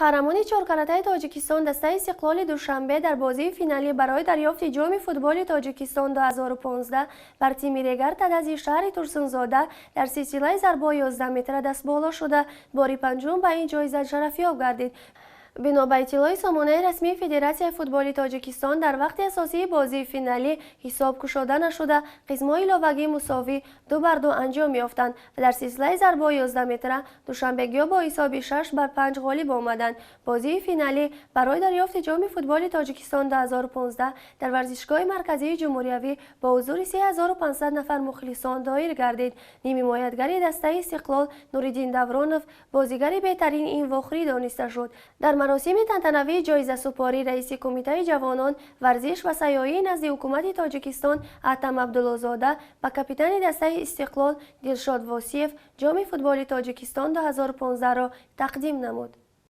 Қаҳрамони чоркаратаи Тоҷикистон, дастаи «Истиқлоли» Душанбе, дар бозии финалӣ барои дарёфти Ҷоми футболи Тоҷикистон 2015 бар тими «Регар Тадази» шаҳри Турсунзода дар силсилаи зарбаҳои 11 метра дастболо шуда, бори панҷум ба ин ҷоиза шарафёб гардид. Бино ба иттилои сомонаи расмии Федератсияи футболи Тоҷикистон, дар вақти асосии бозии финалӣ ҳисоб кушода нашуда, қисмҳои иловагӣ мусовӣ 2 бар 2 анҷом ёфтанд ва дар силсилаи зарбаҳои 11 метра душанбегиҳо бо ҳисоби 6 бар 5 ғолиб омаданд. Бозии финалӣ барои дарёфти Ҷоми футболи Тоҷикистон 2015 дар варзишгоҳи марказии ҷумҳуриявӣ бо ҳузури 3500 нафар мухлисон доир гардид. Нимҳимоятгари дастаи «Истиқлол» Нуриддин Давронов бозигари беҳтарини ин вохӯрӣ дониста шуд. Дар маросими тантанавии ҷоизасупорӣ раиси Кумитаи ҷавонон, варзиш ва сайёҳии назди ҳукумати Тоҷикистон Атам Абдуллозода ба капитани дастаи «Истиқлол» Дилшод Восиев Ҷоми футболи Тоҷикистон 2015-ро тақдим намуд.